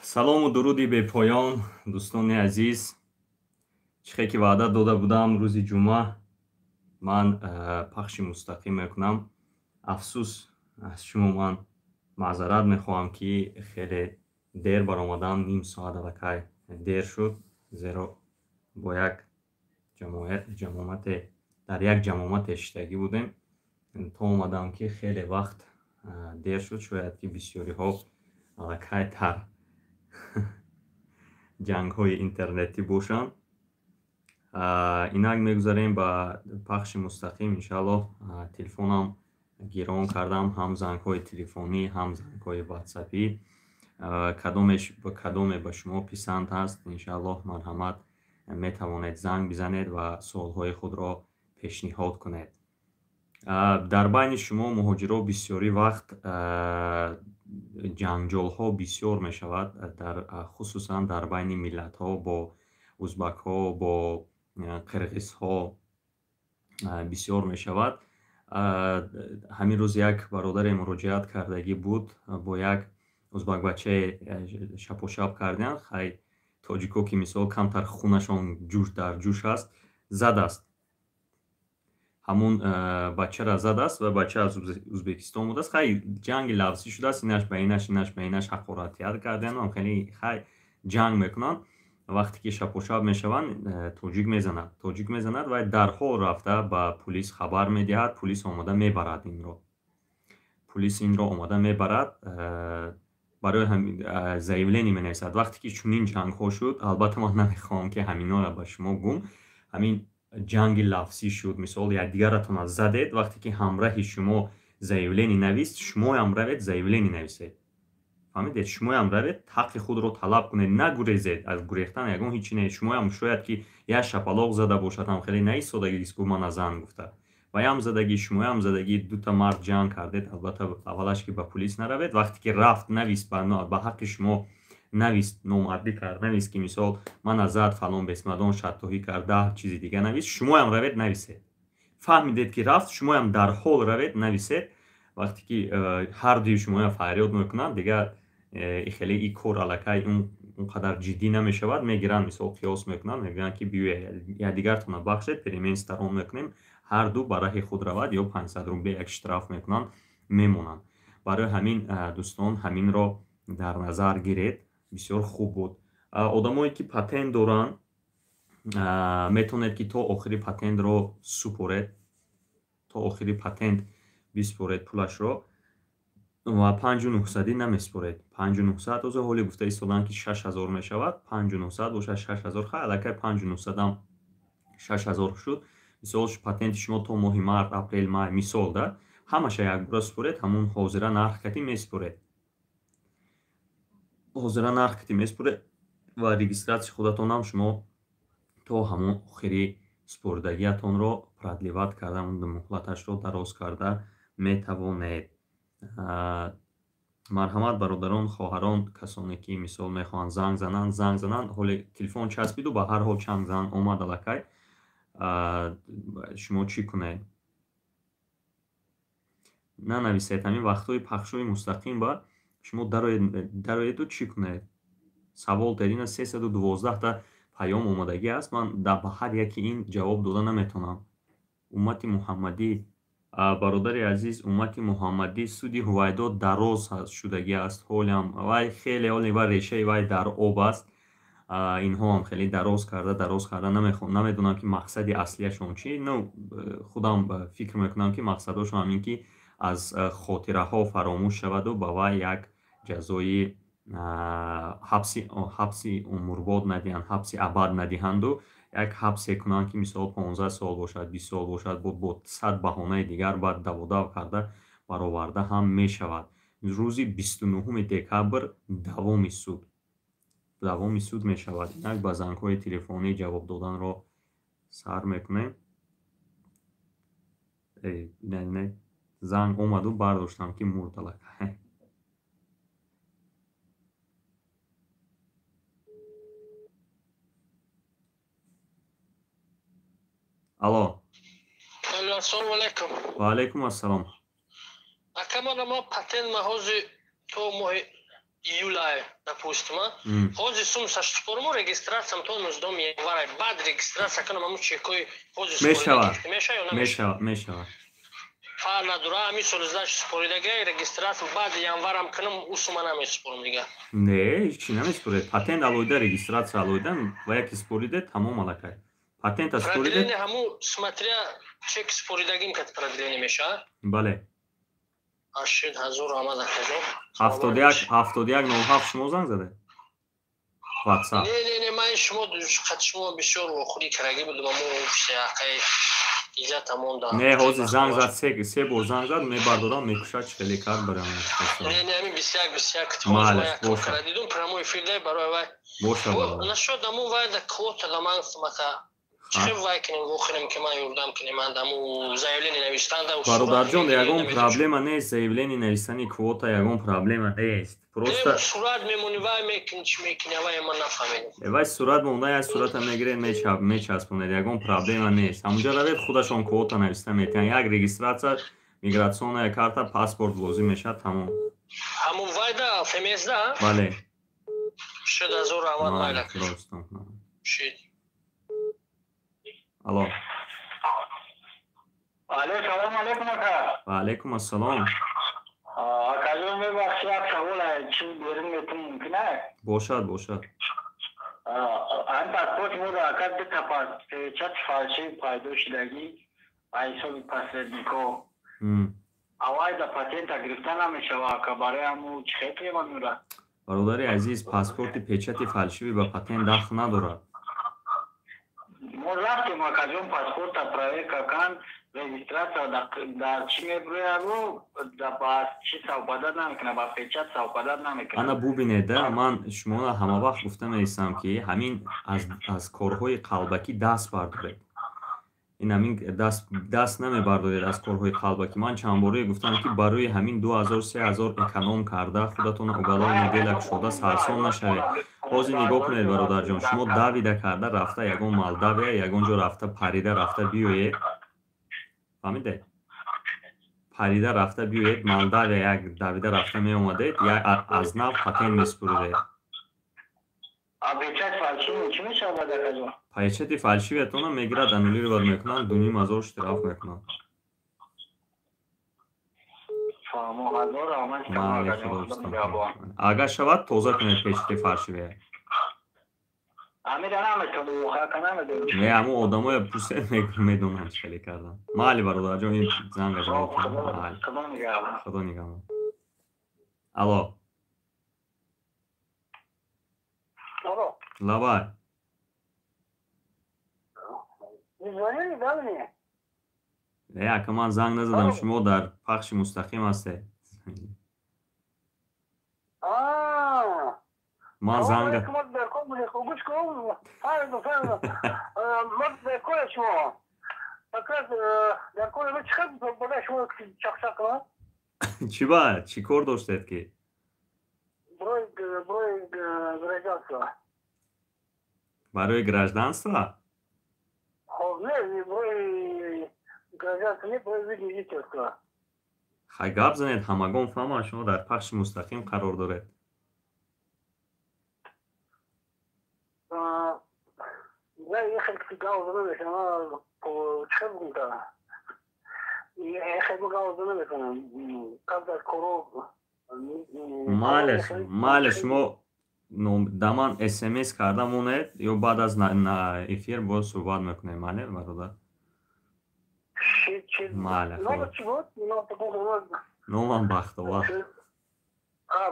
Салому дуруди бепоён, дӯстони азиз. Чӣ ки ваъда дода будам, рӯзи ҷумъа ман пахши мустақим мекунам. Афсӯс, аз шумо ман маъзарат мехоҳам, ки хеле дер баромадам, ним соат аллакай дер шуд, зеро бо як ҷамоате дар як ҷамоате шиштагӣ будем. То омадам, ки хеле вақт дер шуд, шояд ки бисёриҳо аллакай дар ҷангҳои интернетӣ бошанд. Инак мегузарем ба пахши мустақим. Иншааллоҳ, телефонам гирон кардам, ҳам зангҳои телефонӣ, ҳам зангҳои ватсапӣ. Кадоме ба шумо писанд аст, иншааллоҳ, марҳамат, метавонед занг бизанед ва суолҳои худро пешниҳод кунед. Дар байни шумо муҳоҷиро бисёри вақт ҷанҷолҳо бисёр мешавад, дар хусусан дар байни миллатҳо, бо узбакҳо, бо қирғизҳо бисёр мешавад. Ҳамин рӯз як бародаре муроҷиат кардагӣ буд, бо як узбакбачае шапошап карданд. Хай, тоҷико ки мисол камтар хунашон ҷӯш дар ҷӯш аст, задааст, ҳамун бачара задааст ва бача аз Узбекистон будааст. Хай, ҷанги лафзӣ шудааст, инаш ба инаш, инаш ба инаш ҳақоратият карданд, хеле хай ҷанг мекунанд. Вақте ки шапошап мешаванд, тоҷик мезанад, тоҷик мезанад ва дарҳол рафта ба пулис хабар медиҳад. Пулис омода мебарад инро, пулис инро омода мебарад, барои заявление менависад. Вақте ки чунин ҷангҳо шуд, албатта ман намехоҳам, ки ҳаминора ба шумо гум, ҳамин ҷанги лафзӣ шуд, мисол якдигаратонро задед, вақте ки ҳамраҳи шумо заявление навист, шумоям равед заявление нависед. Фаҳмидед? Шумоям равед ҳаққи худро талаб кунед, нагурезед. Аз гурехтан ягон ҳичи не. Шумоям шояд ки як шапалоқ зада бошад, ҳам хеле наистодагӣ гу мана зан гуфта, ваям задагӣ, шумоям задагӣ, дута мард ҷанг кардед. Албатта, аввалаш ки ба пулис наравед. Вақте ки рафт навист, ба ҳаққи шумо навист, номардӣ кард, навист, ки мисол мана зад, фалон бесмадон шаттоҳӣ карда, чизи дига навист, шумоям равед нависед. Фаҳмидед, ки рафт, шумоям дарҳол равед нависед. Вақте ки ҳардуи шумоям фарёд мекунанд, дигар хеле и кор аллакай он қадар ҷиддӣ намешавад. Мегиранд, мисол қиёс мекунанд, мегӯянд, ки биё якдигартона бахшед, перемен сторон мекунем, ҳарду ба раҳи худ равад, ё 500 рубле як штраф мекунанд, мемонанд. Барои ҳамин, дӯстон, ҳаминро дар назар гиред, бисёр хуб буд. Одамое ки патент доранд, метавонед, ки то охири патентро супоред, то охири патент биспоред пулашро ва 5900-ӣ намеспоред. 5900 озо ҳоле гуфта истоданд, ки 6000 мешавад. 5900 бошад, 6000. Хай, аллакай 5900-ам 6000 шуд. Мисол, патенти шумо то моҳи март, апрел, май, мисол да, ҳамаша якбора супоред, ҳамун ҳозира нарх кати месупоред, ҳозира нарх кати месупоред ва регистратсияи худатонам шумо то ҳамон охири супоридагиатонро продлевать карда, муҳлаташро дароз карда метавонед. Марҳамат, бародарон, хоҳарон, касоне ки мисол мехоҳанд занг зананд, занг зананд. Ҳоле телефон часпиду, ба ҳар ҳол чанд занг омад аллакай. Шумо чӣ кунед? Нанависед. Ҳамин вақтҳои пахшҳои мустақим ба шумо дароеду чӣ кунед? Савол дед. Ина 312-та паём омодагӣ аст, ман ба ҳар яки ин ҷавоб дода наметавонам. Уммати муҳаммадӣ, бародари азиз, уммати муҳаммадӣ, суди Ҳувайдо дароз шудагӣ аст ҳолиам, вай хеле ҳоли ва решаи вай дар об аст. Инҳоам хеле дароз карда, дароз карда, намедонам, ки мақсади аслияшон чи. Ну, худам фикр мекунам, ки мақсадошон ҳамин, ки аз хотираҳо фаромӯш шаваду ба вай як ҷазои ҳабси умрбод надиҳанд, ҳабси абад надиҳанду як ҳабсе кунанд, ки мисол 15 сол бошад, 20 сол бошад, бо сад баҳонаи дигар баъд даводав карда бароварда ҳам мешавад. Рӯзи 29-уми декабр давоми суд, давоми суд мешавад. Инак ба зангҳои телефонӣ ҷавоб доданро сар мекунем. Занг омаду бардоштам, ки мурд аллакай. Алло. Алло, ассалому алайкум. Ва алайкум ассалом. Ака, мана ма патент маҳози то моҳи Июля, допустим, ҳозир сум сашпормо, регистрация м то 19 январь, баъд регистрация кунам, ҳамун чекои ҳозир мешавад? Мешавад ё намешавад? Мешавад. Фарқ надора, ҳамин соли значит супоридагай, регистрация баъди январам кунам, ӯ сума намесупорам дига? Не, ҳеҷ намесупоред. Патент алоҳида, регистрация алоҳида ва яке супоридед, тамом, аллакай патента супоридед. Продление ҳамун смотря чек супоридагим кат продление мешавад? Бале. Ашид, ҳазор раҳмат, акаҷон. 71 71 07 шумо занг задед, WhatsApp. Не, не, не, ман шумо қат шумо бисёр вохӯрӣ карагӣ будам амо офиси акаи Иззата монда. Не, ҳозир занг зад, се бор занг зад, мебардорам, мекушад, чӣ хеле кард барам. Не, не, ҳамин 21 21. Малеш, боша. Дидум прямой эфир дай барои вай. Боша. Нашуд аму вай да квота да ман мака чӣ вай кунем, вохӯрем, ки ман ёрдам кунем, ман даму заявление навиштан да. Бародарҷон, ягон проблема нест, заявление нависани квота ягон проблема нест, просто сурат мемонӣ, вай мекунӣ, чӣ мекунӣ, вай ман нафаҳмидам. Вай сурат монда, як сурата мегиред, мечаспонед, ягон проблема нест. Ҳамунҷа равед, худашон квота нависта метиҳанд. Як регистрация, миграционная карта, паспорт лозим мешавад, тамом. Ҳамун вай да ФМС да? Бале. Шуд, ҳазор раҳмат, майла. Шид. Алло. Алло, салом алейкум, ака. Ва алейкум ассалом. Акаҷон, мебахши, як савол чи берин метун мумкин аст? Бошад, бошад. Ҳамин паспорти мо ака дута печати фальшивый пайдо шудагӣ ба ҳисоби посредник о. Авай да патента гирифта намешава, ака, барои ҳаму чӣ хел кунем амира? Бародари азиз, паспорти печати фальшивый ба патент дахл надорад. Мо рафтем, акаҷон, паспорта проверка кан, регистрация дар чӣ мебурӯяду ба чӣ совпадать намекунад, ба печать совпадать намекунад. Ана бубинед, да, ман шуморо ҳамавақт гуфта мересам, ки ҳамин аз корҳои қалбакӣ даст бардоред. Ин ҳамин даст намебардоред аз корҳои қалбакӣ. Ман чандборое гуфтам, ки барои ҳамин 2000, 3000 эконом карда, худатонро уголовное дело кушода сарсон нашавед. Ҳозир нигоҳ кунед, бародарҷон, шумо давида карда рафта ягон Молдавия, ягон ҷо рафта, парида рафта биёед, фаҳмидед? Парида рафта биёед Молдавия, як давида рафта меомадед, як аз нав патент месупуридед. Чӣ мешавад, акаҷон? Печати фальшивый ятонро мегирад, аннулировать мекунанд, 2500 штраф мекунанд. Фаҳмо, ҳазор раҳмат. Майли, агар шавад, тоза кунед печати фальшивый я. Амира наметонӣ, ака, намедонӣ. Не, ҳамун одамое пурсед, медонанд чӣ хеле кардан. Майли, бародарҷон, ин занга ҷавоб. Худо нигаҳбон. Худо нигаҳбон. Алло. Лабай. Вы звонили, да, мне? Не, ака, ман занг назадам, шумо дар пахши мустақим ҳастед. Ман занг. Гӯш кун, фаҳмидам, фаҳмидам. Ман дар кори шумо. Фақат дар кори ман чӣ қадр барои шумо чақчақ кунам? Чӣ ба? Чӣ кор доштед ки? Барои гражданство. Барои гражданство? Хоб, не, барои гражданство не, барои вид жительства. Хай, гап занед, ҳамагон фаҳманд, шумо дар пахши мустақим қарор доред. Не, хел гап зада мешавам, чӣ бигӯм та? Хел гап зада наметавонам. Қабл аз коро. Майлеш, майлеш, шумо да ман СМС карда монед ё баъд аз эфир боз суҳбат мекунем, майли, бародар? Майли. Номам Бахтовар.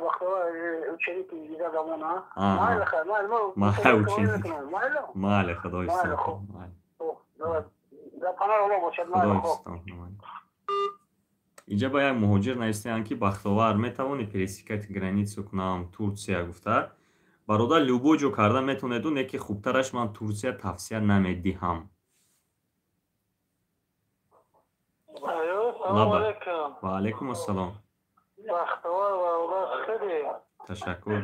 Бахтовар, ученик Иззат Амона. Майли, ученик. Майли, Худо ҳифзтон. Худо. Инҷа ба як муҳоҷир навистаанд, ки Бахтовар, метавонӣ пересекать границу кунам Турция гуфта. Бародар, любой ҷо карда метавонеду, не ки хубтараш ман Турсия тавсия намедиҳам. Ва алайкум ассалом. Ташаккур,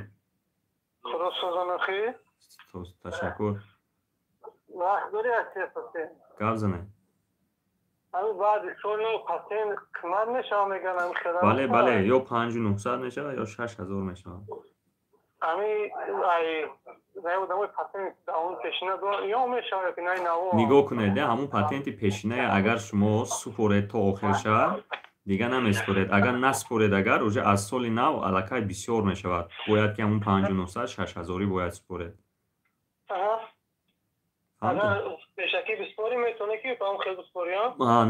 ташаккур. Гап занед. Бале, бале, ё 5900 мешавад, ё 6000 мешавад. Ами ай одамои патент ҳамун пешина ё мешавад ки най наво. Нигоҳ кунед, ҳамун патенти пешинае агар шумо супоред то охирша, дигар намесупоред. Агар насупоред, агар уже аз соли нав аллакай бисёр мешавад. Бояд ки ҳамун 5900 6000 бояд супоред.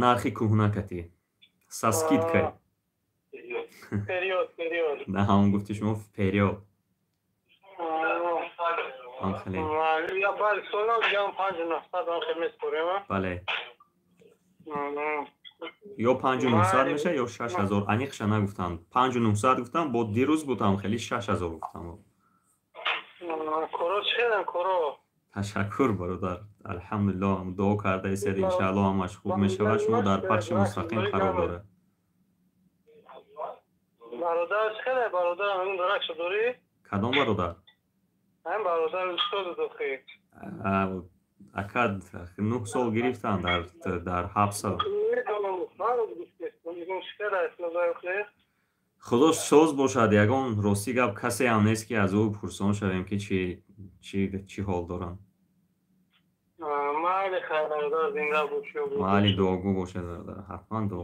Нархи кӯҳнакати со скидкой. На, ҳамон гуфти шумо, вперёд. Бале, ё 5900 мешавад, ё 6000. Аниқша нагуфтам, 5900 гуфтам, бо дирӯз будам хеле 6000 гуфтам. Ташаккур, бародар, алҳамдулиллоҳ, дуо кардаисед, иншааллоҳ ҳамаш хуб мешавад. Шумо дар пахши мустақим қарор доред. Кадом бародар? Ака, 9 сол гирифтанд, дар ҳабса. Худо соз бошад. Ягон ростӣ гап, касе ҳам нест, ки аз ӯ пурсон шавем, ки чӣ ҳол доранд. Майли, дуогӯ бошед, бародар, ҳатман дуо.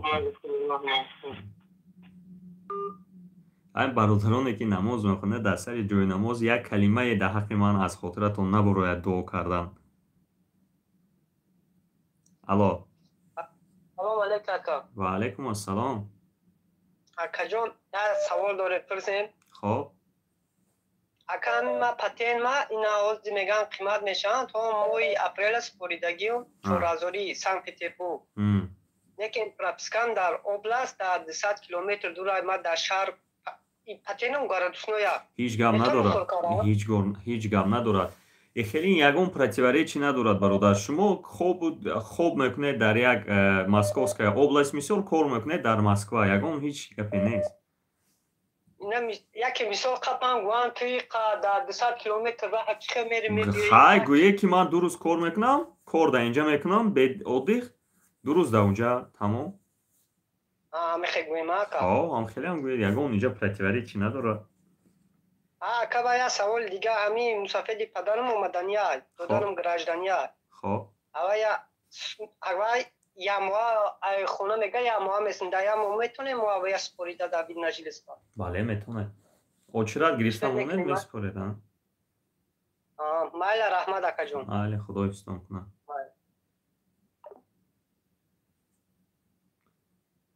Ай бародароне, ки намоз мехонед, дар сари ҷои намоз як калимае дар ҳаққи ман аз хотиратон набурояд дуо кардан. Алло. Салом алейкум, ака. Ва алайкум ассалом. Акаҷон, як савол доред, пурсем? Хоб. Ака, ма патент ма ина ҳозир мегӯянд қимат мешаванд, то моҳи апреля супоридагиам 4000 Санкт Петербург. Лекин пропискам дар област дар 200 километр дур, ма дар шаҳр патентам городсноя. Ҳеҷ гап надорад, ҳеҷ гап надорад. Хеле ягон противоречие надорад, бародар. Шумо хоб мекунед дар як Московская область, мисол, кор мекунед дар Москва, ягон ҳеҷ гапе нест. Яке мисол қапан гуан туи дар 200 километр раҳ чӣ мери мебиёи. Хай, гӯе ки ман 2 рӯз кор мекунам, кор дар инҷа мекунам, бе отдых, 2 рӯз дар унҷа, тамом. Мехе гӯем, ака? Ҳо, ҳам хеле ҳам гӯед, ягон инҷа противоречие надорад. Ака, ва як саволи дига, ҳамин мусафиди падарам омадания, додарам граждания. Хоб. Авай ямоа хона мега, ямоа месн, да ямоа метонем мо авая супорида да вид на жительство? Бале, метонед. Очират гирифта монед, месупоред, а? Майла, раҳмат, акаҷон. Майли, худо ҳифзтон кунад.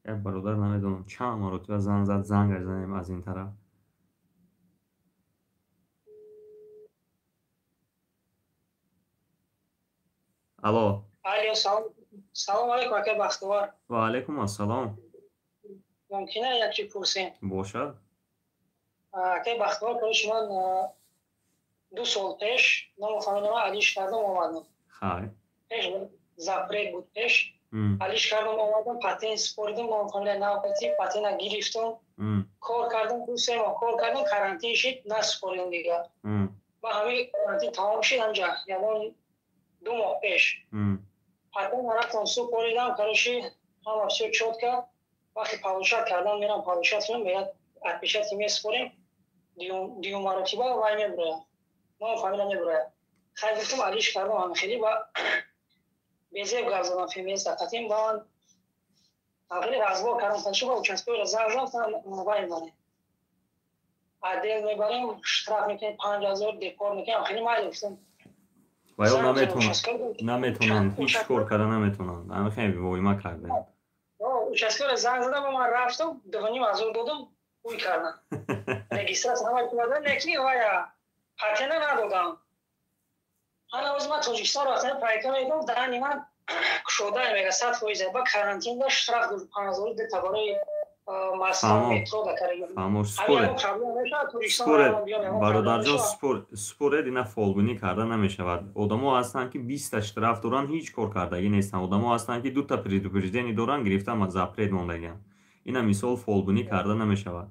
Як бародар, намедонам чанд маротиба занг зад, зангаш занем аз ин тараф. Алло. Алло, салом алейкум, ака Бахтовар. Ва алейкум ассалом. Мумкин як чи пурсем? Бошад. Ака Бахтовар, короче, ман 2 сол пеш ному фамилияма алиш кардам, омадам. Хай. Пеш запрет буд, пеш алиш кардам, омадам, патент супоридам, ному фамилия нав кати, патента гирифтам, кор кардам, 2-3 моҳ кор кардам, карантин шид, насупоридам дигар. Ба ҳамин карантин тамом шид, ҳамҷа ягон 2 моҳ пеш. Патент рафтам супоридам, короче, ҳама всё чётко. Вақти получать кардан мерам, получать кунам, меяд отпечатки месупорем, дуюм маротиба вай мебурояд, ному фамилия мебурояд. Хай гуфтам, алиш кардам, ҳам хеле ба безеб гап задам, феминист қатим ба ман хеле разбор кардам, короче, ба участковыйро занг задам, вай мебарем, отдел мебарем, штраф мекунем 5000, депорт мекунем, хеле майли гуфтам. Ва ё наметонанд, ҳеҷ кор карда наметонанд. Ҳамин хеле воима кардем. Участковыйро занг задам, ман рафтам, 2500 додам, уй кардам. Регистрация ҳама кардам, лекин вая патента надодам. Ҳана ҳозир ман Тоҷикистон рафтам, проекта мекунам, дани ман кушода мега 100%, ба карантин да штраф 5000 дета барои Москва метро да карда. Фаҳмош, според, бародарҷон, според, ина фолбинӣ карда намешавад. Одамо ҳастанд, ки 20та штраф доранд, ҳеҷ кор кардагӣ нестанд. Одамо ҳастанд, ки 2та предупреждение доранд, гирифта запрет мондагианд. Ина мисол фолбинӣ карда намешавад.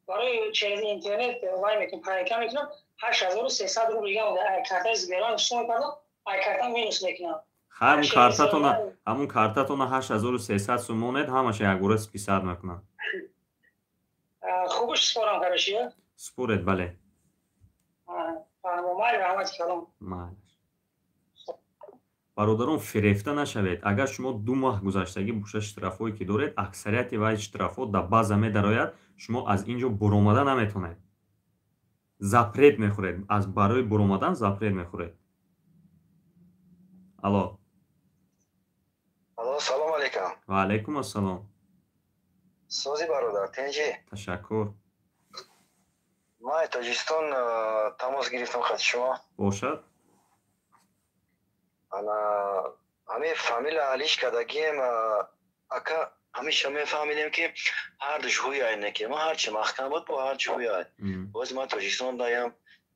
Барои через интернет вай мекунам, проекта мекунам, 8300 рубл дигар картаи Сбербанк сум кардам, ай карта минус мекунам. Ҳамун картатона 8300 сум монед, ҳамаша якбора списать мекунанд. Хубаш спорам карашия? Според, бале. Майли, раҳмати калом. Майлаш. Бародарон, фирефта нашавед. Агар шумо 2 моҳ гузаштагӣ бошад, штрафҳое ки доред, аксарияти вай штрафҳо дар база медарояд, шумо аз ин ҷо буромада наметавонед. Запрет мехӯред. Аз барои буромадан запрет мехӯред. Алло. Алло, салом алейкум. Ва алейкум ассалом. Сози бародар, тинҷӣ? Ташаккур. Ман Тоҷикистон тамос гирифтам хати шумо. Бошад. Ана ҳамин фамилия алиш кардагием, ака, ҳамеша мефаҳмидем, ки ҳардуш ҳуяй, не ки ман ҳарчи маҳкам буд, бо ҳарчи ҳуяй. Боз ман Тоҷикистон даям,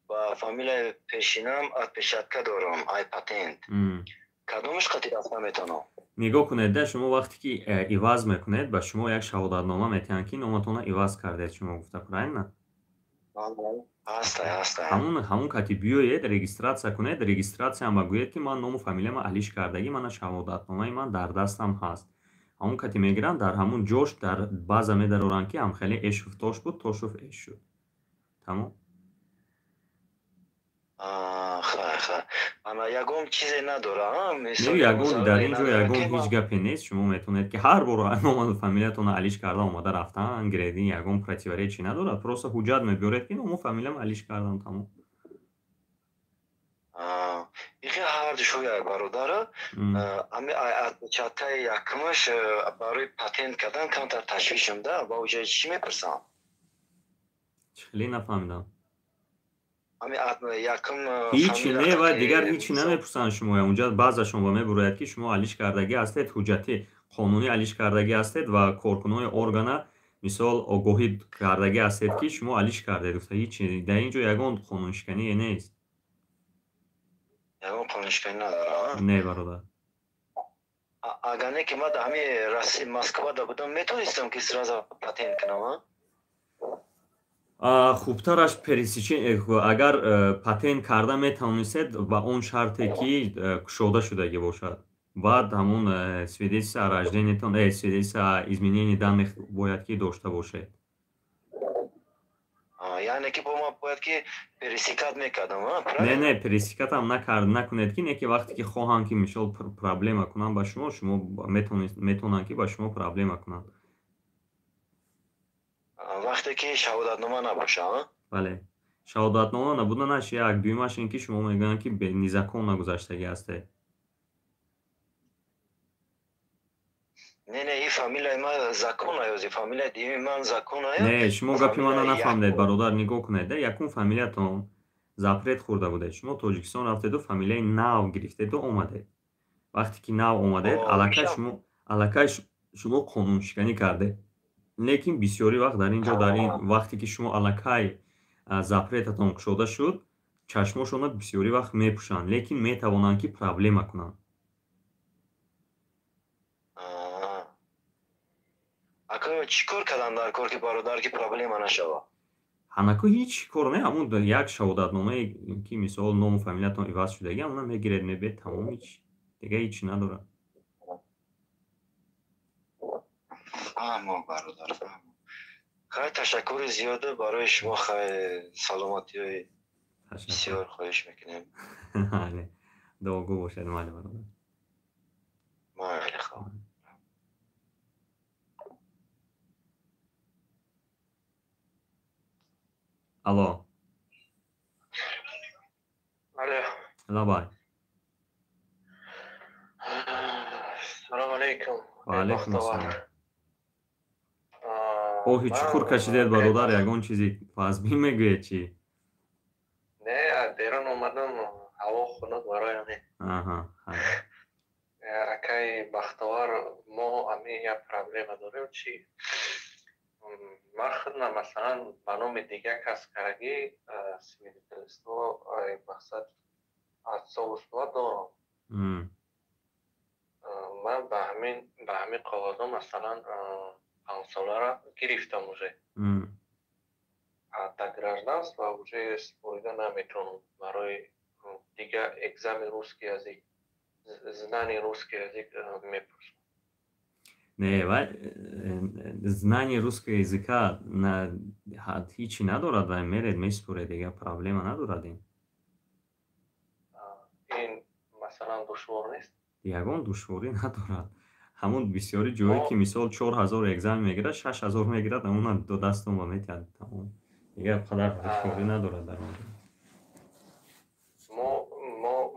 ба фамилияи пешинам отпечатка дорам, ай патент. Кадомаш қати рафта метавонам? Нигоҳ кунед, да, шумо вақте ки иваз мекунед, ба шумо як шаҳодатнома метиҳанд, ки номатонро иваз кардед, шумо гуфта, правильно? Ҳастай, ҳастай. Ҳамун кати биёед, регистрация кунед, регистрацияам ба гӯед, ки ман ному фамилияма алиш кардагӣ, мана шаҳодатномаи ман дар дастам ҳаст. Ҳамун кати мегиранд, дар ҳамун ҷош дар база медароранд, ки ҳамхеле эшуф тош буд, тошуф эш шуд. Тамом. Хайр, хайр. Ана ягон чизе надора, Не, ягон дар ин ҷо ягон ҳеҷ гапе нест. Шумо метавонед, ки ҳар бор ному фамилиятонро алиш карда омада рафтан гиредин, ягон противоречие надорад. Просто ҳуҷҷат мебиёред, ки ному фамилиям алиш кардам, тамом. Ихе ҳардуш ҳуяй, бародар. Ами отпечаткаи якумаш барои патент кардан камтар ташвишам, да, ба уҷаи чӣ мепурсам? Хеле нафаҳмидам. Ами якум Ҳичи не, ва дигар ҳичи намепурсанд шумо. Унҷа баъзашон ва мебурояд, ки шумо алиш кардагӣ ҳастед, ҳуҷҷати қонунӣ алиш кардагӣ ҳастед ва коркунони органа мисол огоҳӣ кардагӣ ҳастед, ки шумо алиш кардед. Гуфта, ҳичи дар ин ҷо ягон қонуншикание нест. Ягон қонуншиканӣ надора? Не, бародар. Агар не ки ман дар ҳами Россия, Москвада будам, метавонистам, ки сразу патент кунам, а? Хубтараш пересечение, агар патент карда метавонистед, ба он шарте, ки кушода шудагӣ бошад. Баъд ҳамун свидетельство о рождениятон, свидетельство о изменении данных бояд ки дошта бошед. Яъне ки бо ман бояд ки пересекать мекардам? Не, не, пересекатам накунед, ки не ки вақте ки хоҳанд, ки мисол проблема кунанд ба шумо, шумо метавонанд, ки ба шумо проблема кунанд. Вақте ки шаҳодатнома набоша? Бале, шаҳодатнома набуданаш як, дуюмаш ин ки шумо мегӯянд, ки незаконно гузаштагӣ ҳастед. Не, не, и фамилияи ман закон аёзи, фамилияи дуюми ман закон ая. Не, шумо гапи мана нафаҳмидед, бародар. Нигоҳ кунед, якум фамилиятон запрет хӯрда будед, шумо Тоҷикистон рафтеду фамилияи нав гирифтеду омадед. Вақте ки нав омадед, аллакай шумо қонуншиканӣ кардед. Лекин бисёри вақт дар ин ҷо, дар ин вақте ки шумо аллакай запретатон кушода шуд, чашмошонро бисёри вақт мепӯшанд, лекин метавонанд, ки проблема кунанд. Ака, чӣ кор кардан дар кор, ки бародар, ки проблема нашава? Ҳанаку ҳеҷ кор не, ҳамун як шаҳодатномае, ки мисол ному фамилиятон иваз шудагӣ, ҳамуна мегиред, мебед, тамом, ҳеч дига ҳеч надорад. Фаҳмо, бародар, фаҳмо. Хай, ташаккури зиёда барои шумо, хай, саломатиҳои бисёр хоҳиш мекунем. Дуогӯ бошед, майли, бародар. Майли, хоб. Алло. Алло. Лабай. Салому алейкум. Ва алейкум ассалом. Оҳи чуқур кашидед, бародар, ягон чизи вазмин мегӯед чӣ? Не, берун омадам, ҳаво хунук, барои ҳамин. Аҳа. Акаи Бахтовар, мо ами як проблема дорем, чи ман худна, масалан, ба номи дигар кас карагӣ свидетельство, мақсад, отцовство дорам. Ман ба ҳамин қоғозҳо, масалан, 5 солара гирифтам уже. Дар гражданство уже спорида наметавонам, барои дигар экзамен русский язык, знание русский язык мепурсам. Не, вай Знание русского языка ҳичи надорад ва меред, месупоред, дигар проблема надорад ин. Ин масалан душвор нест? Ягон душворӣ надорад. Ҳамон бисёри ҷое ки мисол 4000 экзамен мегирад, 6000 мегирад, ҳамона до дастон ба метиҳад, тамом. Дигар қадар душворӣ надорад дар он.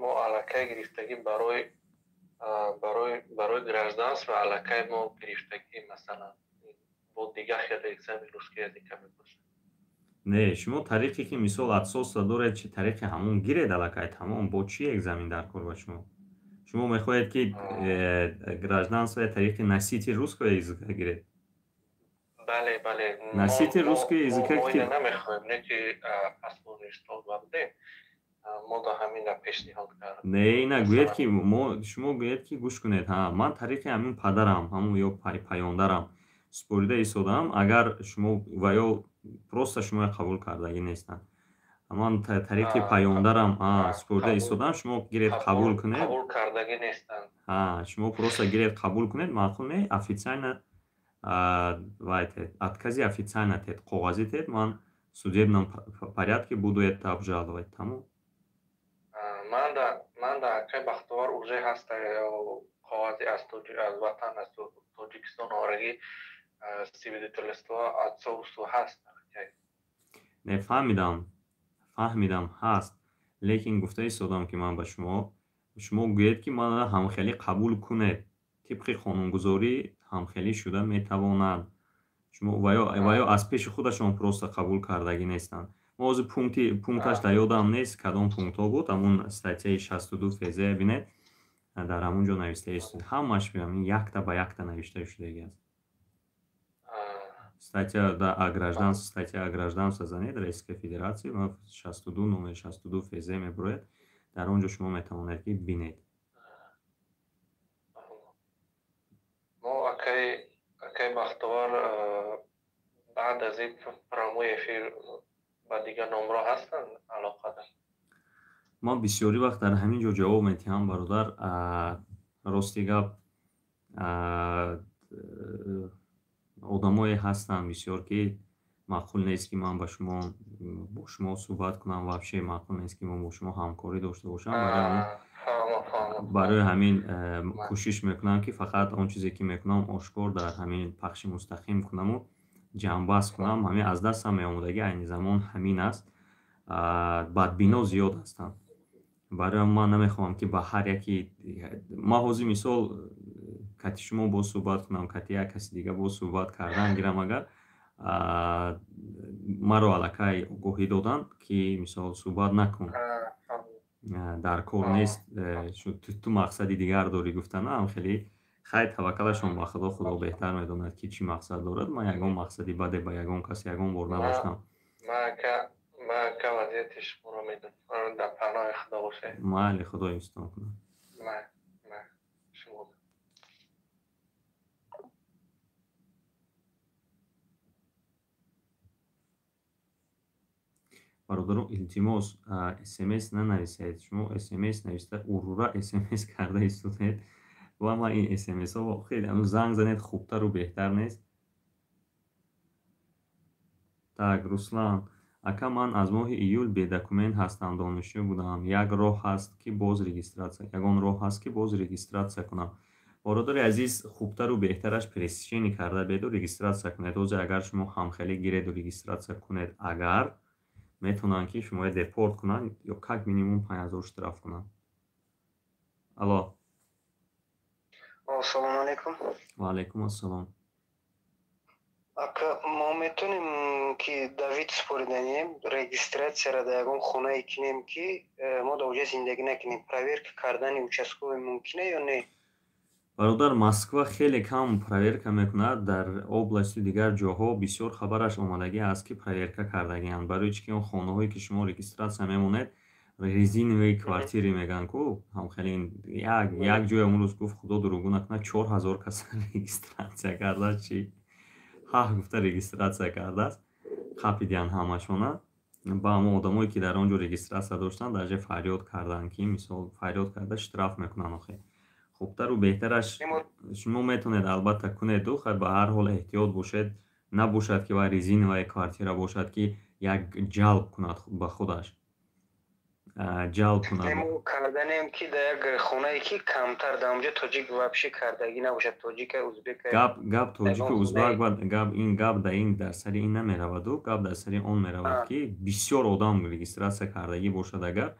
Мо аллакай гирифтагӣ барои гражданство, аллакай мо гирифтагӣ, масалан бо дигар хел экзамен русский языка мебошад. Не, шумо тариқе ки мисол отцовство доред, чи тариқи ҳамон гиред, аллакай тамом. Бо чӣ экзамен дар кор ба шумо? Шумо мехоҳед ки гражданство тариқи носитель русского языка гиред? Бале, бале. Носитель русского языка ки намехоҳем, не ки паспорт бабде, мо да ҳамина пешниҳод кард. Не, ина гӯед ки мо, шумо гӯед ки гӯш кунед, ҳа, ман тариқи ҳамин падарам, ҳамун ё паёндарам супорида истодам, агар шумо ва ё просто шумо қабул кардагӣ нестанд. Ман тариқи паёндарам супорида истодам, шумо гиред қабул кунед. Қабул кардагӣ нестанд. Ҳа, шумо просто гиред қабул кунед, маъқул не, официально вай тед, откази официально тед, коғазӣ тед, ман в судебном порядке буду это обжаловать, тамом. Ман да, акай Бахтовар, уже ҳаста коғази аз ватан, аз Тоҷикистон орагӣ, свидетельство отцовство ҳаст. Не, фаҳмидам, фаҳмидам, ҳаст, лекин гуфта истодам ки ман ба шумо, шумо гӯед ки манро ҳамхелӣ қабул кунед, тибқи қонунгузорӣ ҳамхелӣ шуда метавонад. Шумо ва ё аз пеши худашон просто қабул кардагӣ нестанд. Мо ҳозир пункташ дар ёдам нест, кадом пунктҳо буд, ҳамун статьяи 62 ФЗ бинед, дар ҳамун ҷо навишта истод. Ҳамаш ҳамин якта ба якта навишта шудагӣ аст. Статья о гражданстве, статья о гражданстве занед Российской Федерации, 62, номер 62 ФЗ мебурояд, дар он ҷо шумо метавонед ки бинед. Мо, акай Бахтовар, баъд аз ин прямой эфир ба дигар номро ҳастанд алоқада? Ман бисёри вақт дар ҳамин ҷо ҷавоб медиҳам, бародар. Рости гап, одамое ҳастанд бисёр ки маъқул нест ки ман ба шумо, бо шумо суҳбат кунам, вообще маъқул нест ки мо бо шумо ҳамкорӣ дошта бошам. Барои ҳамин кӯшиш мекунам ки фақат он чизе ки мекунам, ошкор дар ҳамин пахши мустақим кунаму ҷамъбаст кунам. Ҳамин аз дастам меомадагӣ айни замон ҳамин аст. Бадбино зиёд ҳастанд. Барои ман намехоҳам ки ба ҳар яки ман ҳозир мисол кати шумо боз суҳбат кунам, кати як каси дига боз суҳбат кардан гирам, агар маро аллакай огоҳӣ доданд ки мисол суҳбат накун, дар кор нест, ту мақсади дигар дорӣ, гуфтанам хеле хай, таваккалашон ба Худо, Худо беҳтар медонад ки чӣ мақсад дорад. Ман ягон мақсади баде ба ягон кас ягон бор надоштам. Ман ака вазъияти шуморо медонам, дар паноҳи Худо бошед. Майли, Худо ҳифзтон кунад. Шумо. Бародаро, илтимос, смс нанависед. Шумо смс нависта, урура смс карда истодед ва ман ин смсҳо хеле, занг занед хубтару беҳтар нест? Так, Руслан ака, ман аз моҳи июл бедокумент ҳастам, донишҷӯ будам. Як роҳ ҳаст ки боз регистратсия, ягон роҳ ҳаст ки боз регистратсия кунам? Бародари азиз, хубтару беҳтараш пересечение карда беду регистратсия кунед. Ҳозир агар шумо ҳамхелӣ гиреду регистратсия кунед, агар метавонанд ки шуморо депорт кунанд ё как минимум 5000 штраф кунанд. Алло. Ассалому алайкум. Ва алайкум ассалом. Ака, мо метавонем ки да вид супориданем регистратсияро дар ягон хонае кинем ки мо дар оҷа зиндагӣ накунем, проверка кардани участковый мумкина ё не? Бародар, Москва хеле кам проверка мекунад. Дар областу дигар ҷоҳо бисёр хабараш омадагӣ аст ки проверка кардагианд. Барои чӣ ки он хонаҳое ки шумо регистратсия мемонед, резиновые квартиры мегӯянд ку, ҳамхеле як ҷое он рӯз гуфт, Худо дурӯғгӯ накунад, 4000 кас регистратсия кардааст. Чи ҳаҳ гуфта регистратсия кардааст, қапидиянд ҳамашона. Ба ҳамон одамое ки дар он ҷо регистратсия доштанд, даже фарёд карданд ки мисол фарёд карда штраф мекунанд. Охе, Хубтару беҳтараш шумо метавонед, албатта, кунеду, хай, ба ҳар ҳол эҳтиёт бошед. Набошад, ки вай резиновая квартира бошад, ки як ҷалб кунад ба худаш, ҷалб кунад. Мо карданем, ки дар як хонае, ки камтар дар онҷо тоҷик вообще кардагӣ набошад, тоҷика, узбека. Гап тоҷику узбек, гап ин, гап да ин дар сари ин намераваду, гап дар сари он меравад, ки бисёр одам регистрация кардагӣ бошад. Агар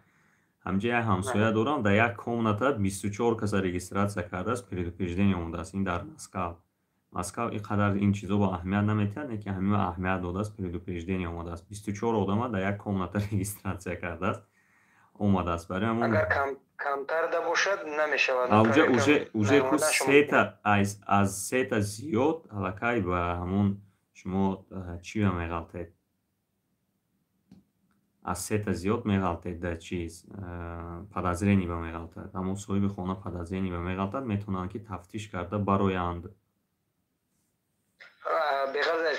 ҳамҷа як ҳамсоя дорам, дар як комната 24 каса регистрация кардааст, предупреждение омадааст. Ин дар Москав. Москав ин қадар ин чизо ба аҳамият наметиҳад, не ки ҳамин аҳамият додааст, предупреждение омадааст. 24 одама дар як комната регистрация кардааст, омадааст. Барои ҳамон агар камтар да бошад, намешавад. Уже, уже ку сета, аз сета зиёд аллакай ба ҳамон шумо чӣ меғалтед, аз сета зиёд меғалтед, дар чиз подозрение ба меғалтад. Ҳамон соҳиби хона подозрение ба меғалтад, метавонанд, ки тафтиш карда бароянд.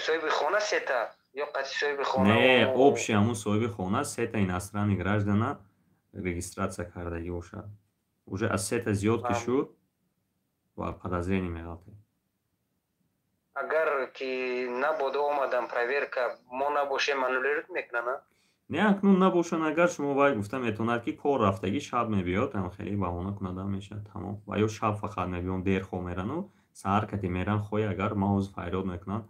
Соҳиби хона сета ё қати соҳиби хона? Не, общий ҳамун соҳиби хона сета иностранный граждана регистрация кардагӣ бошад. Уже аз сета зиёд ки шуд, ба подозрение меғалтед. Агар ки набодо омадан проверка, мо набошем, аннулировать мекунанд? Не, акнун набошанд, агар шумо, вай гуфта метавонад, ки кор рафтагӣ, шаб мебиёд, ам хеле баҳона кунадам мешавад, тамом. Ва ё шаб фақат мебиён, дер хоб мерану саҳар кати меран хой. Агар ман ҳозир фарёд мекунам,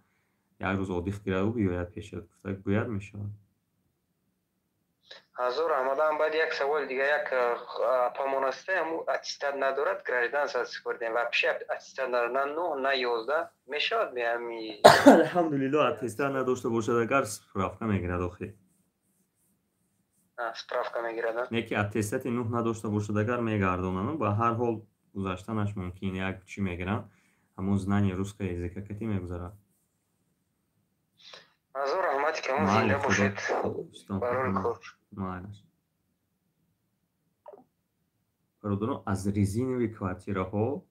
як рӯз отдых гираду биёяд пешат, гуфта гӯяд, мешавад. Ҳазор раҳмат. Баъд як саволи дига. Як апамон аста, ҳаму аттестат надорад, гражданство супоридем, вообще аттестат надорад, на нӯҳ, на 11. Мешавад меҳами? Алҳамдулилло, аттестат надошта бошад агар, справка мегирад охи. Справка мегирад? Не ки аттестати нӯҳ надошта бошад агар, мегардонану ба ҳар ҳол гузаштанаш мумкин. Як чӣ мегиранд, ҳамон знание русского языка кати мегузарад. Ҳазор раҳмати камон, зинда бошед, барори кор. Майлаш. Бародарон, аз резиновый квартираҳо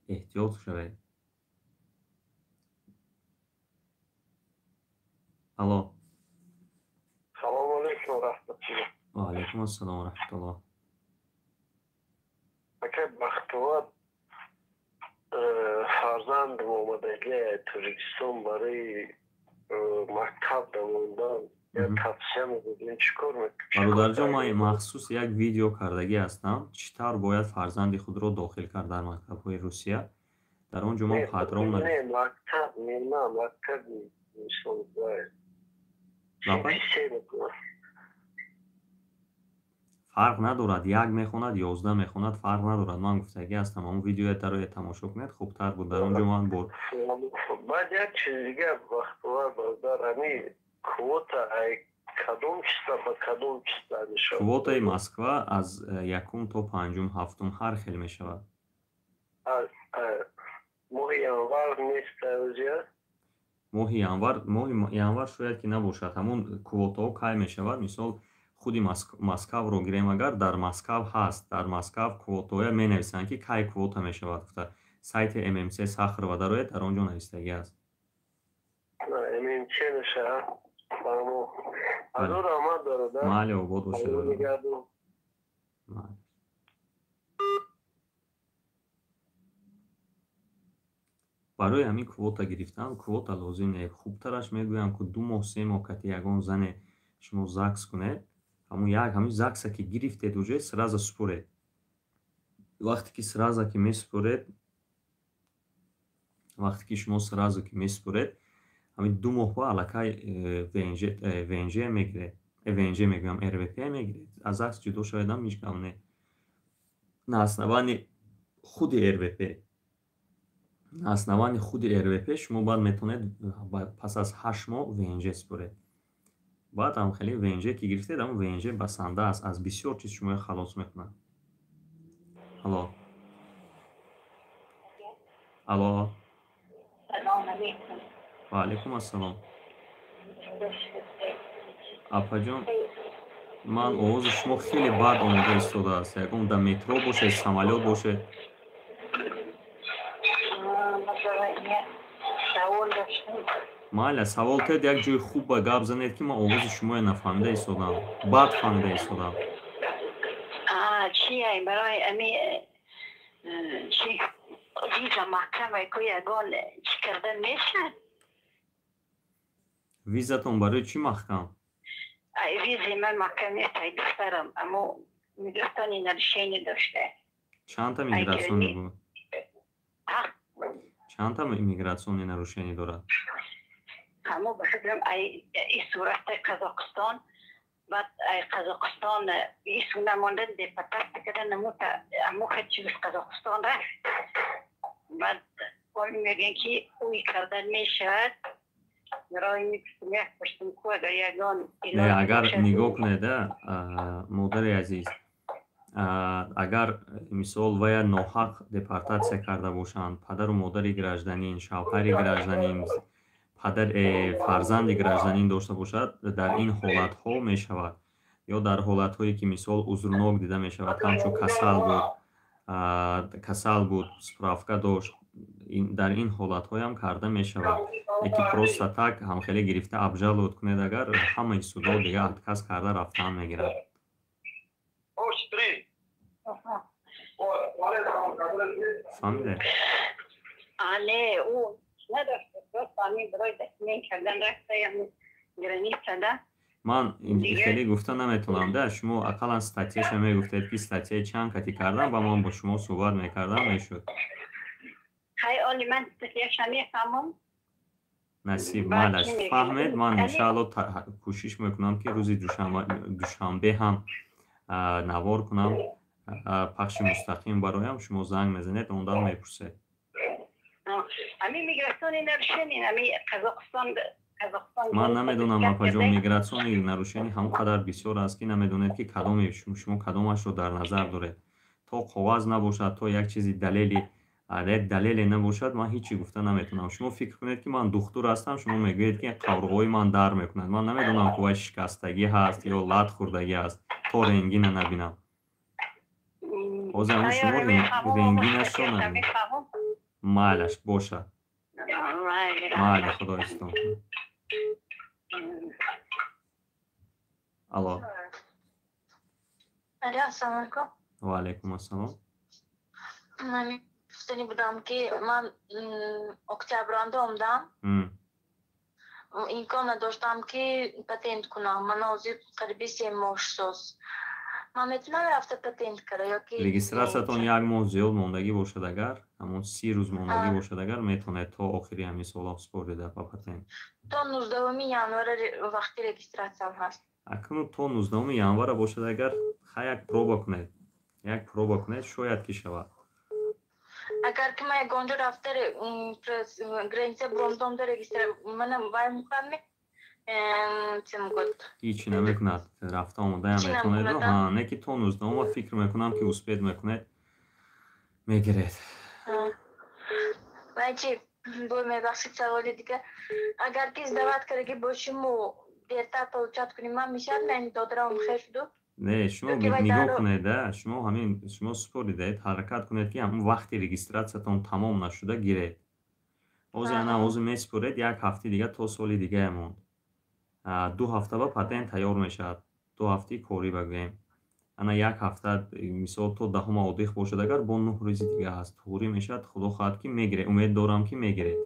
эҳтиёт шавед. Алло. Салому алейкум, раҳматулло. Ва алайкум ассалом ва раҳматуллоҳ. Ака Бахтувар, фарзандам омадагӣ Тоҷикистон барои мактаб давондан, як тавсия медодем, чӣ кор? Бародарҷон, ман махсус як видео кардагӣ ҳастам, чӣ тавр бояд фарзанди худро дохил кард дар мактабҳои Русия. Дар он ҷо ман подробно Не мактаб, не, на мактаби, мисол, Лапай? Фарқ надорад, як мехонад, 11 мехонад, фарқ надорад. Ман гуфтагӣ ҳастам, ҳамон видеоя дароя тамошо кунед, хубтар буд. Дар он ҷо ман бо Баъд як чиз дига, Бахтувар бародар, ами квота ай кадом числа ба кадом числа мешавад? Квотаи Москва аз якум то панҷум, ҳафтум ҳар хел мешавад. Моҳи январ нест озия? Моҳи январ, моҳи январ шояд ки набошад. Ҳамон квотаҳо кай мешавад? Мисол, худи Москавро гирем агар, дар Москав ҳаст. Дар Москав квотаҳоя менависанд, ки кай квота мешавад гуфта. Сайти ММЦ Сахарова дарояд, дар он ҷо навистагӣ аст. ММЦ мешавад. Ҳазор раҳмат, бародар. Майли, обод бошед. Майли. Барои ҳамин квота гирифтан квота лозим не. Хубтараш мегӯям, ку 2 моҳ, 3 моҳ кати ягон зане шумо ЗАГС кунед. Ҳамун як ҳамин ЗАГСа ки гирифтед, уже сразу супоред. Вақте ки сразу ки месупоред, вақте ки шумо сразу ки месупоред, ҳамин 2 моҳ ба аллакай ВНЖ, ВНЖ мегиред, ВНЖ мегӯям, РВП мегиред. Аз ЗАГС ҷудо шаведам, ҳеҷ гап не. На основании худи РВП, на основании худи РВП шумо баъд метавонед пас аз 8 моҳ ВНЖ супоред. Баъд ҳам хеле ВНЖ ки гирифтед, ҳамон ВНЖ басанда аст, аз бисёр чиз шуморо халос мекунад. Алло, алло. Ва алайкум ассалом, апаҷон. Ман овози шумо хеле бад омода истодааст. Ягон дар метро бошед, самолёт бошед. Майля, савол тед, як ҷои хуб ба гап занед, ки ман овози шумоя нафаҳмида истодам, бад фаҳмида истодам. Чия, барои ами Чи виза маҳкама ку, ягон чӣ кардан мешавад? Визатон барои чӣ маҳкам? Визи ман маҳкам нест, ай духтарам, аммо миграционный нарушение дошта. Чандта миграционный буд? Чандта миграционный нарушение дорад? Ҳамо ба фикрам, ай сурати Қазоқистон, баъд ай Қазоқистон ису намондан, депортация кардан, намута амуха чиз Қазоқистон рафт. Баъд мегӯян, ки уй кардан мешавад. Не, агар нигоҳ кунеда, модари азиз, агар мисол вая ноҳақ депортатсия карда бошанд, падару модари гражданин, шавҳари гражданин, падар фарзанди гражданин дошта бошад, дар ин ҳолатҳо мешавад. Ё дар ҳолатҳое, ки мисол узрнок дида мешавад, ҳамчун касал буд, касал буд, справка дошт, дар ин ҳолатҳоям карда мешавад. Яки просто так ҳамхеле гирифта обжаловать кунед агар, ҳамаи судо дига отказ карда рафтан мегирад. Фаҳмиде? Але ӯ надошт, просто ҳамин барои документ кардан рафта граница да. Ман хеле гуфта наметавонам да. Шумо ақаллан статьяша мегуфтед, ки статьяи чанд кати кардан, ба ман бо шумо суҳбат мекардам, мешуд. Хай, оли ман статьяша мефаҳмам. Насиб, майлаш, фаҳмед. Ман иншаалло кӯшиш мекунам, ки рӯзи душанбе ҳам навор кунам, пахши мустақим бароям. Шумо занг мезанед, ондан мепурсед. Ами миграционный нарушение, ами Қазоқистон. Ман намедонам, апаҷон, миграционный нарушение ҳамон қадар бисёр аст, ки намедонед, ки кадоме шумо кадомашро дар назар доред. То коғаз набошад, то як чизи далели, як далеле набошад, ман ҳеҷ чӣ гуфта наметавонам. Шумо фикр кунед, ки ман духтур ҳастам, шумо мегӯед, ки қабрғои ман дард мекунад. Ман намедонам, ки вай шикастагӣ ҳаст ё лат хӯрдагӣ аст, то рентгена набинам. Ҳозир ҳамун шумо рентгенашро набинед. Майлаш, бошад, майли, худо истон. Алло. Алло, ассалому алайкум. Ва алайкум ассалом. Ман гуфтанӣ будам, ки ман октябранда омадам, имкон надоштам, ки патент кунам. Ман ҳозир қариби 3 моҳ соз. Ман метавонам рафта патент кара ёки? Регистратсиятон як моҳ зиёд мондагӣ бошад агар, ҳамон 30 рӯз мондагӣ бошад агар, метавонед то охири ҳамин сола супорида ба патент. То 19-уми январа вақти регистратсиям ҳаст. Акнун то 19-уми январа бошад агар, ха, як проба кунед, як проба кунед, шояд ки шавад. Агар ки ман ягонҷо рафта, граница буромдомда регистра мана вай мекунадми, чӣ мегӯяд? Ҳичи намекунад, рафта омодаям метавонед. Не ки то 19-ума фикр мекунам, ки успеть мекунед, мегиред. Вай чи бо, мебахшид, саволи дига: агар ки сдавать кардаги бошиму дертар получать кунем, ман мешавад? Ман додарам хел шуду. Не, шумо нигоҳ кунед, шумо ҳамин шумо супоридаед, ҳаракат кунед, ки ҳамон вақти регистратсиятон тамом нашуда гиред. Ҳозир ана ҳозир месупоред, як ҳафти дига то соли дигае монд. 2 ҳафта ба патент тайёр мешавад, 2 ҳафтаи корӣ багӯем. Ана як ҳафта, мисол, то 10-ума отдых бошад агар, бо 9 рӯзи дига ҳаст, туғрӣ мешавад. Худо хоҳад, ки мегиред, умед дорам, ки мегиред.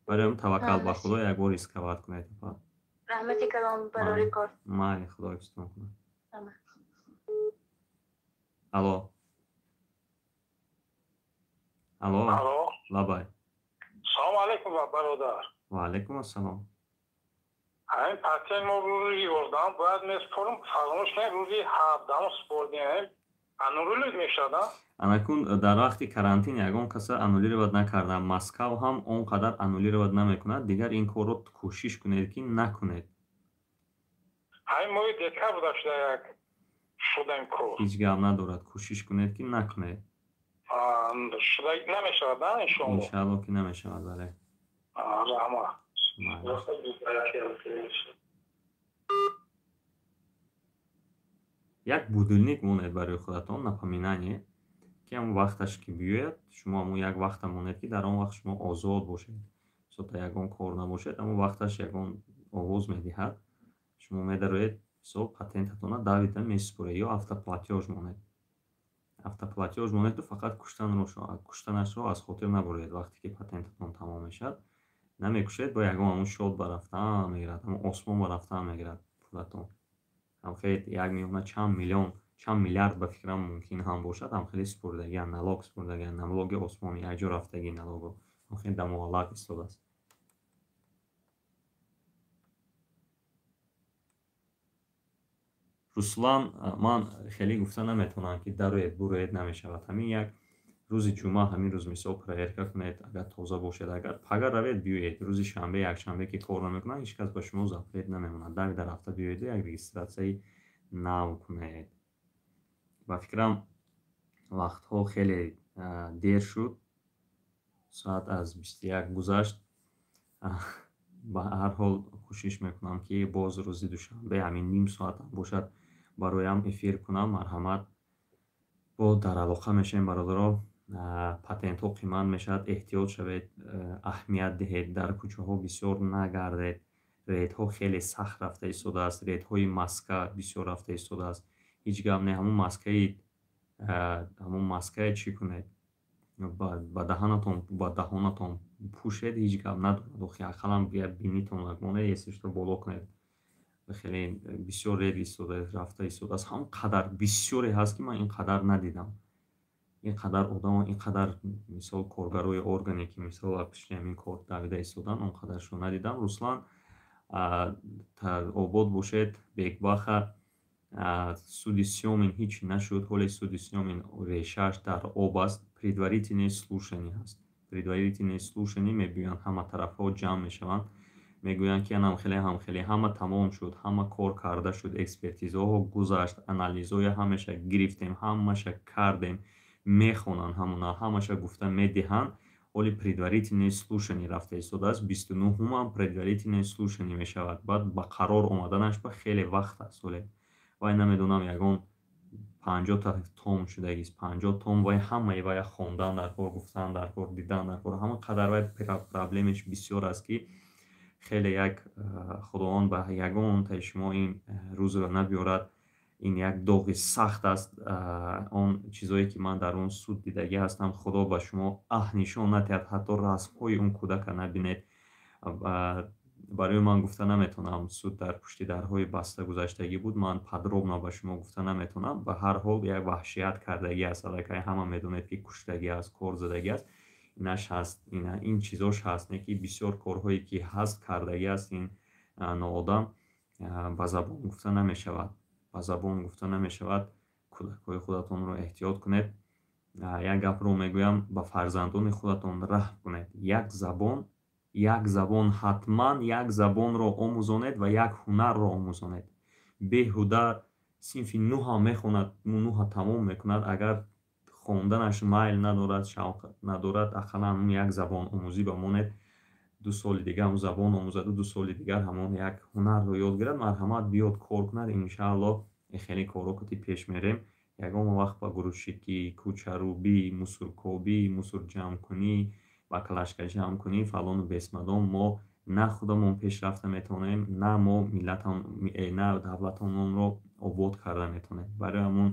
Барои ҳам таваккал ба Худо, як бор рисковать кунед. Раҳмати калом барори кор. Майли, Худо ҳифзтон кунад. Алло, алло. Лабай. Салому алайкум, бародар. Ва алайкум ассалом. Ҳамин патент мо рӯзи 11-ам бояд месупорем, фаромӯш кунем, рӯзи 17-ам супордем, аннулировать мешавад? Анакун дар вақти карантин ягон каса аннулировать накардам. Москав ҳам он қадар аннулировать намекунад. Дигар ин корро кӯшиш кунед, ки накунед. Ҳамин моҳи декабр шуда як шудаем кор. Ҳеҷ гап надорад, кӯшиш кунед, ки накунед. Шуда намешавад, иншоалло? Иншаалло, ки намешавад, бале. Раҳмат. Як будильник монед барои худатон, напоминание, ки ҳамон вақташ ки биёяд, шумо ҳамон як вақта монед, ки дар он вақт шумо озод бошед, мисол, та ягон кор набошед. Ҳамон вақташ ягон овоз медиҳад, шумо медароед, мисол, патентатона давида месупоред ё автоплатёж монед. Автоплатёж монеду, фақат куштанашро аз хотир набуред. Вақте ки патентатон тамом мешавад, намекушед, бо ягон ҳамун счёт ба рафтан мегирад, ҳамун осмон ба рафтан мегирад пулатон. Ҳам хеле як миёна чанд миллион, чанд миллиард, ба фикрам, мумкин ҳам бошад, ҳам хеле супурдагиан, налог супурдагиан, налоги осмони якҷо рафтагӣ, налого ҳам хеле дамоаллақ истодааст. Руслан, ман хеле гуфта наметавонам, ки дароед, буроед, намешавад. Ҳамин як рӯзи ҷумъа, ҳамин рӯз, мисол, проверка кунед, агар тоза бошед, агар пага равед, биёед. Рӯзи шанбе, якшанбе ки кор намекунанд, ҳеҷ кас ба шумо запрет намемонад. Давида рафта биёеду як регистратсияи нав кунед. Ба фикрам, вақтҳо хеле дер шуд, соат аз 21 гузашт. Ба ҳар ҳол, кӯшиш мекунам, ки боз рӯзи душанбе ҳамин ним соатам бошад, бароям эфир кунам. Марҳамат, бо дар алоқа мешавем, бародаро. Патентҳо қимат мешавад, эҳтиёт шавед, аҳамият диҳед, дар кӯчаҳо бисёр нагардед. Рейдҳо хеле сахт рафта истодааст, рейдҳои маска бисёр рафта истодааст. Ҳеҷ гап не, ҳамун маскае чӣ кунед, ба даҳанатон, ба даҳонатон пӯшед, ҳеҷ гап надорад. Охи, ақаллан бинитон монед, если что, боло кунед. Хеле бисёр рейд истода рафта истодааст. Ҳам қадар бисёре ҳаст, ки ман ин қадар надидам, ин қадар одамо, ин қадар, мисол, коргарои органе, ки, мисол, пишти ҳамин кор давида истоданд, он қадаршо надидам. Руслан, обод бошед. Бекбаха, суди Сёмин ҳеҷ нашуд. Ҳоле суди Сёмин решааш дар об аст, предварительное слушание ҳаст. Предварительное слушание мебиёянд, ҳама тарафҳо ҷамъ мешаванд, мегӯянд, ки анам хеле, ҳам хеле, ҳама тамом шуд, ҳама кор карда шуд, экспертизаҳо гузашт, анализҳоя ҳамаша гирифтем, ҳамаша кардем. Мехонанд ҳамуна, ҳамаша гуфта медиҳанд. Ҳоли предварительное слушание рафта истодааст. 29-ҳумам предварительное слушание мешавад. Баъд ба қарор омаданаш ба хеле вақт аст. Ҳоле вай, намедонам, ягон 50-та том шудагист, 50 том. Вай ҳамаи вая хондан дар кор, гуфтан дар кор, дидан дар кор. Ҳама қадар вай проблемаш бисёр аст, ки хеле як, Худованд ба ягонтаи шумо ин рӯзро набиёрад. Ин як доғи сахт аст. Он чизое, ки ман дар он суд дидагӣ ҳастам, Худо ба шумо аҳ нишон надиҳад, ҳатто расмҳои он кӯдака набинед. Барои ман гуфта наметавонам, суд дар пушти дарҳои баста гузаштагӣ буд, ман подробно ба шумо гуфта наметавонам. Ба ҳар ҳол, як ваҳшият кардагӣ аст. Аллакай ҳама медонед, ки куштагӣ аст, кор задагӣ аст, инаш ҳаст, ин чизош ҳаст, не ки бисёр корҳое, ки ҳаст, кардагӣ аст ин ноодам, ба забон гуфта намешавад, ба забон гуфта намешавад. Кӯдакҳои худатонро эҳтиёт кунед. Як гапро мегӯям: ба фарзандони худатон раҳм кунед. Як забон, як забон, ҳатман як забонро омӯзонед ва як ҳунарро омӯзонед. Беҳуда синфи нӯҳам мехонад, нӯҳа тамом мекунад, агар хонданаш майл надорад, шавқ надорад, ақаллан як забон омӯзӣ ба монед. 2 соли дигар ҳамун забон омӯзаду 2 соли дигар ҳамон як ҳунарро ёд гирад, марҳамат, биёд, кор кунад. Иншааллоҳ, хеле корҳо кути пеш мерем. Ягон вақт ба грузчикӣ, кӯчарӯбӣ, мусоркобӣ, мусорҷамъкунӣ, баклажка ҷамъкунӣ, фалону бесмадон мо на худамон пешрафта метавонем, на мо миллатам, на давлатамонро обод карда метавонем. Барои ҳамун,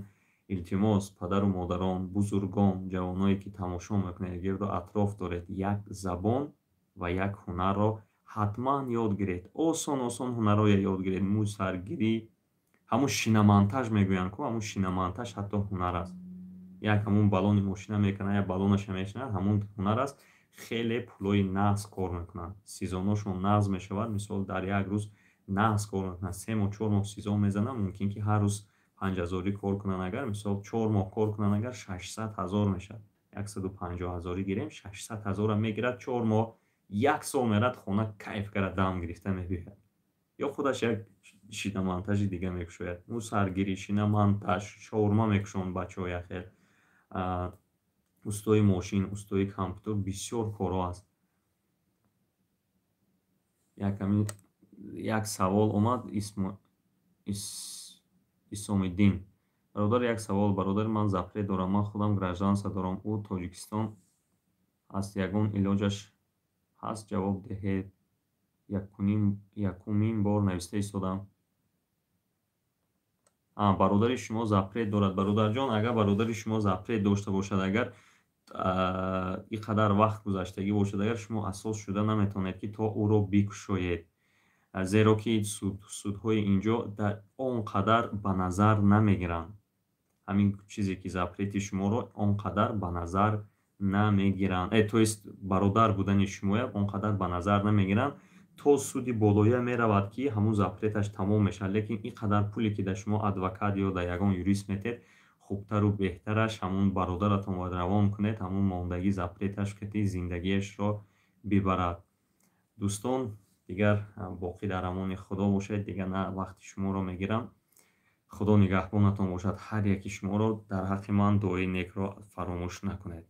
илтимос, падару модарон, бузургон, ҷавоное, ки тамошо мекунед, гирду атроф доред, як забон ва як ҳунарро ҳатман ёд гиред. Осон осон ҳунарҳое ёд гиред: мӯйсаргирӣ, ҳамун шиномонтаж мегӯянд ку, ҳамун шиномонтаж ҳатто ҳунар аст. Як ҳамун баллони мошина мекунад, як баллонаша мешинад, ҳамун ҳунар аст. Хеле пулои нағз кор мекунанд, сезоношон нағз мешавад. Мисол, дар як рӯз нағз кор мекунанд, 3 моҳ, 4 моҳ сезон мезананд, мумкин ки ҳар рӯз 5000-ӣ кор кунанд. Агар, мисол, 4 моҳ кор кунанд, агар 600 000 мешавад, 150 000-ӣ гирем, 600 000-а мегирад 4 моҳ, як сол мерад хона, кайф карда, дам гирифта мебиёяд. Ё худаш як шиномонтажи дига мекушояд: мусаргирӣ, шиномонтаж, шаурма мекушонд бачаҳо, яхел устои мошин, устои компютер, бисёр корҳо аст. Яками як савол омад. Исомиддин бародар, як савол: бародари ман запрет дорам, ман худам гражданство дорам, ӯ Тоҷикистон ҳаст, ягон илоҷаш ҳаст? Ҷавоб диҳед, якумин бор нависта истодам. Бародари шумо запрет дорад. Бародарҷон, агар бародари шумо запрет дошта бошад, агар ин қадар вақт гузаштагӣ бошад, агар шумо асос шуда наметавонед, ки то ӯро бикушоед, зеро ки судҳои инҷо он қадар ба назар намегиранд. Ҳамин чизе ки запрети шуморо он қадар ба назар намегиранд, то есть бародар будани шумоя он қадар ба назар намегиранд. То суди болоя меравад, ки ҳамун запреташ тамом мешавад. Лекин ин қадар пуле ки дар шумо адвокат ё дар ягон юрист метед, хубтару беҳтараш ҳамун бародаратон бояд равон кунед, ҳамун мондагӣ запреташ ки зиндагиашро бибарад. Дӯстон, дигар боқӣ дар амони Худо бошед. Дигар на вақти шуморо мегирам. Худо нигаҳбонатон бошад ҳар яки шуморо. Дар ҳаққи ман дуои некро фаромӯш накунед.